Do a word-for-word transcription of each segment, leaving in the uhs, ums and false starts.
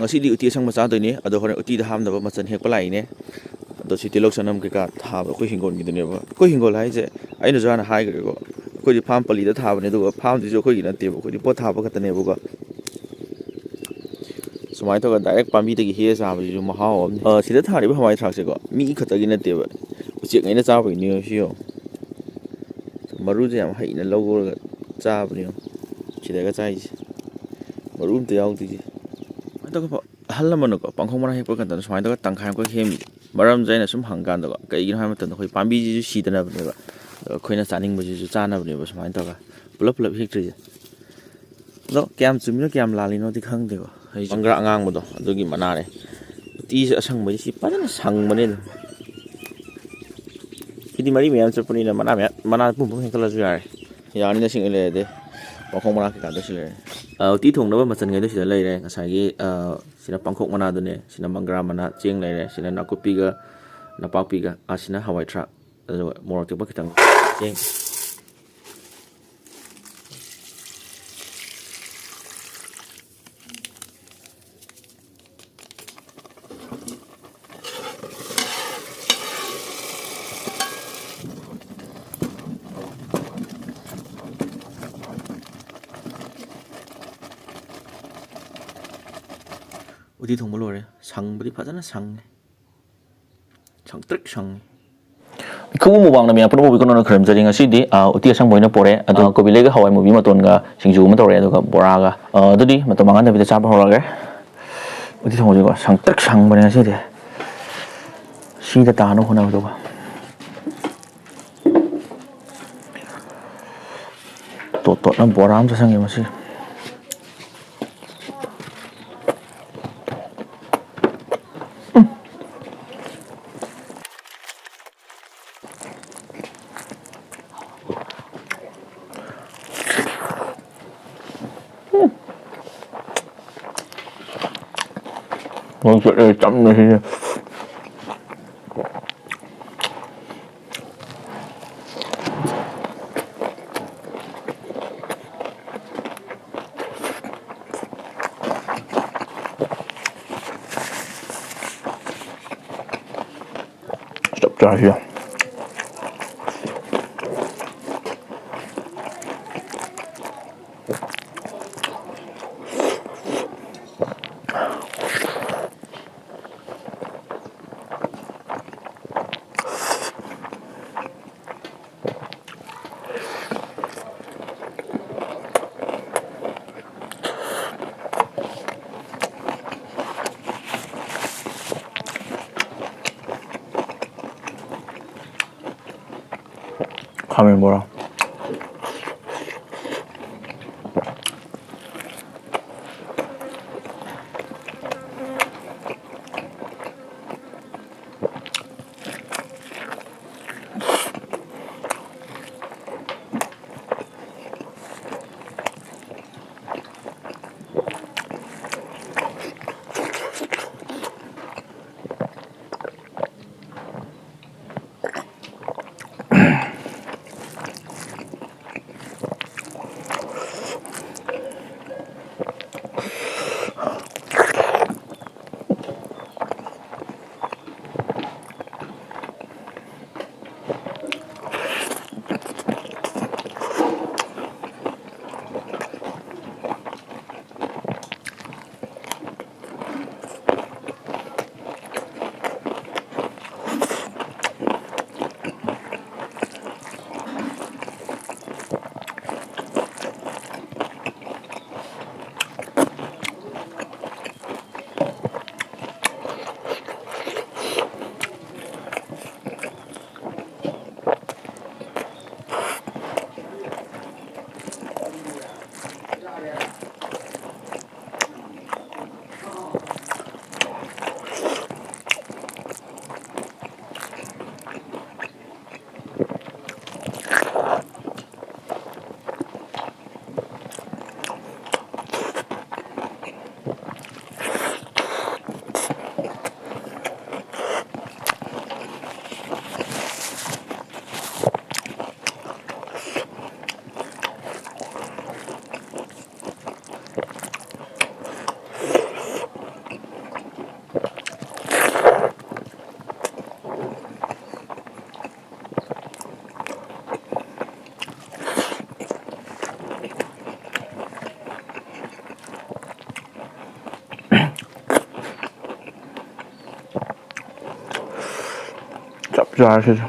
ꯉꯁꯤꯗꯤ ꯎꯇꯤ ꯑꯁꯪꯕ ꯆꯥꯗꯣꯏꯅꯦ꯫ ꯑꯗꯣ ꯍꯣꯔꯦꯟ ꯎꯇꯤꯗ ꯍꯥꯞꯅꯕ ꯃꯆꯜ ꯍꯦꯛꯄ ꯂꯥꯛꯏꯅꯦ꯫ ꯑꯗꯣ ꯁꯤ ꯇꯤꯜꯍꯧ ꯆꯅꯝ ꯀꯩꯀꯥ ꯊꯥꯕ ꯑꯩꯈꯣꯏ ꯍꯤꯡꯒꯣꯜꯒꯤꯗꯨꯅꯦꯕ꯫ ꯑꯩꯈꯣꯏ ꯍꯤꯡꯒꯣꯜ ꯍꯥꯏꯁꯦ ꯑꯩꯅꯁꯨ ꯍꯥꯟꯅ ꯍꯥꯏꯈ꯭ꯔꯦꯀꯣ, ꯑꯩꯈꯣꯏꯗꯤ ꯐꯥꯝ ꯄꯜꯂꯤꯗ ꯊꯥꯕꯅꯦ, ꯑꯗꯨꯒ ꯐꯥꯝꯗꯨꯁꯨ ꯑꯩꯈꯣꯏꯒꯤ ꯅꯠꯇꯦꯕ, ꯑꯩꯈꯣꯏꯗꯤ ꯄꯣꯠ ꯊꯥꯕ ꯈꯛꯇꯅꯦꯕꯀꯣ꯫ ꯁꯨꯃꯥꯏꯅ ꯇꯧꯔꯒ direct ꯄꯥꯝꯕꯤꯗꯒꯤ ꯍꯦꯛꯑ ꯆꯥꯕꯁꯤꯁꯨ ꯃꯍꯥꯎ ꯑꯃꯅꯤ꯫ ꯑ, ꯁꯤꯗ ꯊꯥꯔꯤꯕ ꯍꯋꯥꯏ ꯊ꯭ꯔꯥꯛꯁꯦꯀꯣ, ꯃꯤ ꯈꯛꯇꯒꯤ ꯅꯠꯇꯦꯕ, ꯎꯆꯦꯛꯉꯩꯅ ꯆꯥꯕꯒꯤꯅꯦ꯫ ꯁꯤ ꯌꯦꯡꯉꯣ, ꯃꯔꯨꯁꯦ ꯌꯥꯝ ꯍꯩꯅ ꯂꯧꯔꯒ ꯆꯥꯕꯅꯦ꯫ ꯌꯦꯡꯉꯣ, ꯁꯤꯗꯒ ꯆꯥꯏꯁꯦ, ꯃꯔꯨ ꯑꯝꯇ ꯌꯥꯎꯗꯦ꯫ ꯁꯨꯃꯥꯏꯅ ꯇꯧꯔꯒ ꯑꯍꯜ ꯂꯃꯟꯅꯀꯣ, ꯄꯥꯡꯈꯣꯡ ꯃꯅꯥ ꯍꯦꯛꯄ ꯀꯥꯟꯗ ꯁꯨꯃꯥꯏꯅ ꯇꯧꯔꯒ ꯇꯪꯈꯥꯏ ꯑꯃꯈꯛ ꯍꯦꯛꯑꯝꯃꯤꯁꯦ, ꯃꯔꯝꯁꯦ ꯑꯩꯅ ꯁꯨꯝ ꯍꯪꯀꯥꯟꯗꯀꯣ, ꯀꯩꯒꯤꯅꯣ ꯍꯥꯏꯕ ꯃꯇꯝꯗ ꯑꯩꯈꯣꯏ ꯄꯥꯝꯕꯤꯁꯤꯁꯨ ꯁꯤꯗꯅꯕꯅꯦꯕ, ꯑꯗꯣ ꯑꯩꯈꯣꯏꯅ ꯆꯥꯅꯤꯡꯕꯁꯤꯁꯨ ꯆꯥꯅꯕꯅꯦꯕ꯫ ꯁꯨꯃꯥꯏꯅ ꯇꯧꯔꯒ ꯄꯨꯂꯞ ꯄꯨꯂꯞ ꯍꯦꯛꯇ꯭ꯔꯤꯁꯦ꯫ ꯑꯗꯣ ꯀꯌꯥꯝ ꯆꯨꯝꯃꯤꯅꯣ ꯀꯌꯥꯝ ꯂꯥꯜꯂꯤꯅꯣꯗꯤ ꯈꯪꯗꯦꯀꯣ꯫ ꯑꯩꯁꯨ ꯃꯪꯒ꯭ꯔꯥ ꯑꯉꯥꯡꯕꯗꯣ ꯑꯗꯨꯒꯤ ꯃꯅꯥꯅꯦ꯫ ꯎꯇꯤꯁꯦ ꯑꯁꯪꯕꯗꯤ ꯁꯤ ꯐꯖꯅ ꯁꯪꯕꯅꯦ ꯑꯗꯨꯝ꯫ ꯁꯤꯗꯤ ꯃꯔꯤ ꯃꯌꯥꯝ ꯆꯠꯄꯅꯤꯅ ꯃꯅꯥ ꯃꯌꯥꯝ, ꯃꯅꯥ ꯄꯨꯝ ꯄꯨꯝ ꯍꯦꯛꯇꯠꯂꯁꯨ ꯌꯥꯔꯦ꯫ ꯌꯥꯅꯤꯗ, ꯁꯤꯡ ꯂꯩꯔꯗꯤ꯫ ꯃꯈꯣꯡ ꯃꯅꯥ ꯀꯩꯀꯥꯗꯣ ꯁꯤ ꯂꯩꯔꯦ꯫ ꯑ, ꯎꯇꯤ ꯊꯣꯡꯅꯕ ꯃꯆꯜꯈꯩꯗꯣ ꯁꯤꯗ ꯂꯩꯔꯦ꯫ ꯉꯁꯥꯏꯒꯤ, ꯑ, ꯁꯤꯅ ꯄꯥꯡꯈꯣꯛ ꯃꯅꯥꯗꯨꯅꯦ, ꯁꯤꯅ ꯃꯪꯒ꯭ꯔꯥ ꯃꯅꯥ, ꯆꯦꯡ ꯂꯩꯔꯦ, ꯁꯤꯅ ꯅꯥꯀꯨꯞꯄꯤꯒ ꯅꯄꯥꯛꯄꯤꯒ, ꯑꯁꯤꯅ ꯍꯋꯥꯏ ꯊ꯭ꯔꯥꯛ, ꯑꯗꯨꯒ ꯃꯣꯔꯣꯛ ꯑꯇꯦꯛꯄ ꯈꯤꯇꯪ꯫ ꯆꯦꯡ꯫ ꯎꯇꯤ ꯊꯣꯡꯕ ꯂꯣꯏꯔꯦ꯫ ꯁꯪꯕꯗꯤ ꯐꯖꯅ ꯁꯪꯉꯦ꯫ ꯁꯪꯇ꯭ꯔꯤꯛ ꯁꯪꯉꯦ꯫ ꯏꯈꯨ ꯃꯨꯕꯥꯡꯅ ꯃꯌꯥꯝ ꯄꯨꯝꯅꯃꯛ ꯎꯕꯤꯀꯣ ꯅꯣꯅ ꯈꯨꯔꯨꯝꯖꯔꯤ꯫ ꯉꯁꯤꯗꯤ, ꯑ, ꯎꯇꯤ ꯑꯁꯪꯕ ꯑꯣꯏꯅ ꯄꯣꯔꯛꯑꯦ꯫ ꯑꯗꯣ, ꯑ, ꯀꯣꯕꯤ ꯂꯩꯒ ꯍꯋꯥꯏ ꯃꯨꯕꯤ ꯃꯇꯣꯟꯒ ꯁꯤꯡꯖꯨ ꯑꯃ ꯇꯧꯔꯛꯑꯦ, ꯑꯗꯨꯒ ꯕꯣꯔꯥꯒ꯫ ꯑ, ꯑꯗꯨꯗꯤ ꯃꯇꯝ ꯃꯥꯡꯍꯟꯗꯕꯤꯗ ꯆꯥꯕ ꯍꯧꯔꯛꯑꯒꯦ꯫ ꯎꯇꯤ ꯊꯣꯡꯕꯁꯤꯀꯣ ꯁꯪꯇ꯭ꯔꯤꯛ ꯁꯪꯕꯅꯦ ꯉꯁꯤꯗꯤ꯫ ꯁꯤꯗ ꯇꯥꯅꯕ ꯍꯣꯠꯅꯕꯗꯀꯣ꯫ ꯇꯣꯠ ꯇꯣꯠꯅ ꯕꯣꯔꯥ ꯑꯃ ꯆꯥꯁꯟꯒꯦ ꯉꯁꯤ꯫ ꯃꯣꯏ ꯆꯠꯂꯦ ꯆꯝꯅ ꯁꯤꯁꯦ꯫ ꯆꯥꯁꯤ ꯂꯥꯎ꯫ ꯈꯥꯃꯦꯟ ꯕꯣꯔꯥ꯫ ꯆꯥꯔꯁꯤꯗꯤ꯫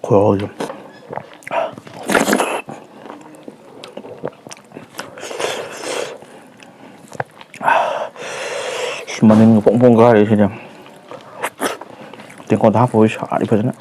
ꯈꯨꯍꯥꯎꯁꯦ꯫ ꯑꯁ, ꯃꯅꯤꯟꯒ ꯐꯣꯡ ꯐꯣꯡ ꯀꯥꯔꯤ ꯁꯤꯗꯤ꯫ ꯇꯦꯡꯀꯣꯠꯇ ꯍꯥꯞꯄ ꯑꯣꯏ ꯁꯥꯔꯤ ꯐꯖꯅ꯫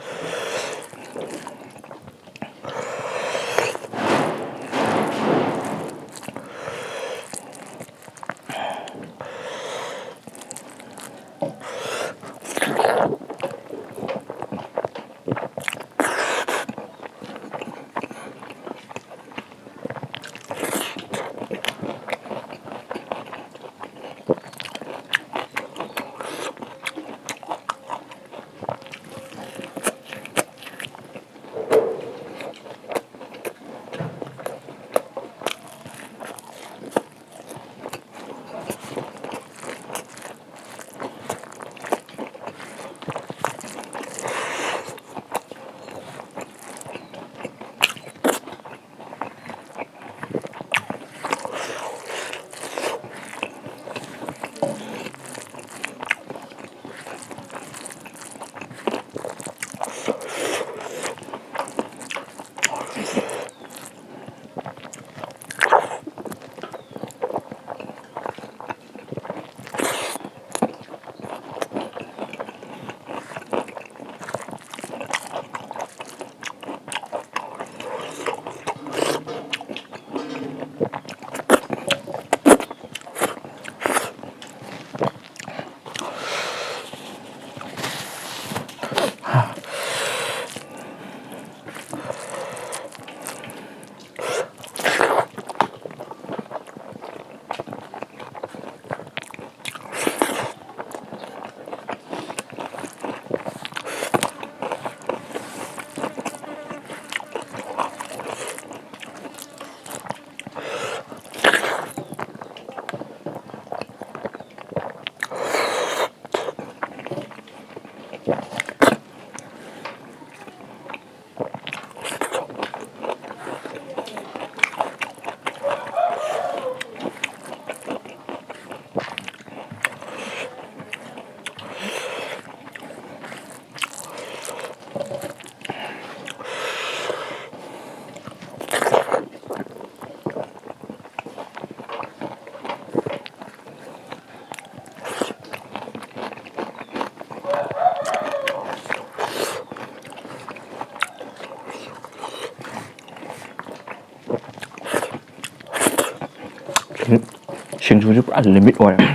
ꯁꯤꯡꯖꯨꯁꯨ ꯄꯨꯔꯥ limit ꯑꯣꯏꯔꯦ꯫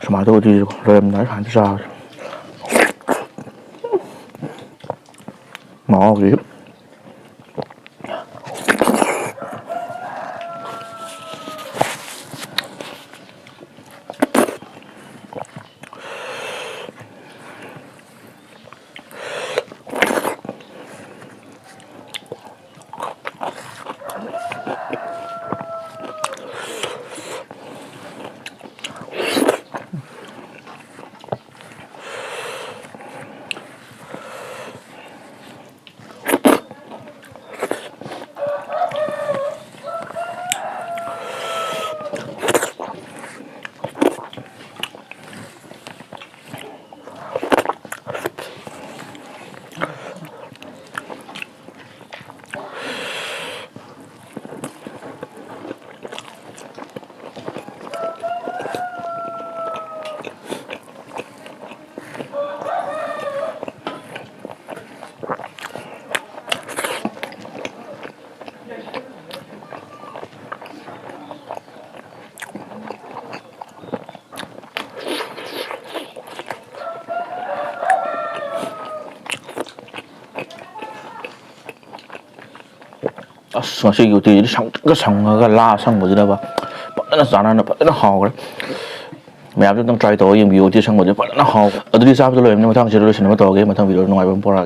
ꯁꯨꯃꯥꯏꯅ ꯇꯧꯔꯗꯤ ꯂꯣꯏꯔꯝꯗꯥꯏ ꯁꯨꯃꯥꯏꯅ ꯆꯥꯕꯁꯦ ꯃꯍꯥꯎꯁꯤ꯫ ꯉꯁꯤꯒꯤ ꯎꯇꯤꯁꯤꯗꯤ ꯁꯪꯇ꯭ꯔꯤꯛꯀ ꯁꯪꯉꯒ ꯂꯥ ꯑꯁꯪꯕꯁꯤꯗꯀꯣ ꯐꯖꯅ ꯆꯥꯟꯅꯅ ꯐꯖꯅ ꯍꯥꯎꯈ꯭ꯔꯦ꯫ ꯃꯌꯥꯝꯁꯨ ꯑꯝꯇꯪ try ꯇꯧꯔꯒ ꯌꯦꯡꯕꯤꯌꯨ, ꯎꯇꯤ ꯑꯁꯪꯕꯁꯦ ꯐꯖꯅ ꯍꯥꯎ꯫ ꯑꯗꯨꯗꯤ ꯆꯥꯕꯗ ꯂꯣꯏꯔꯕꯅꯤꯅ ꯃꯊꯪ ꯁꯤꯗ ꯂꯣꯏꯁꯤꯟꯅꯕ ꯇꯧꯔꯒꯦ꯫ ꯃꯊꯪ video ꯗ ꯅꯨꯡꯉꯥꯏꯕ ꯑꯃ ꯄꯣꯔꯛꯑꯒꯦ꯫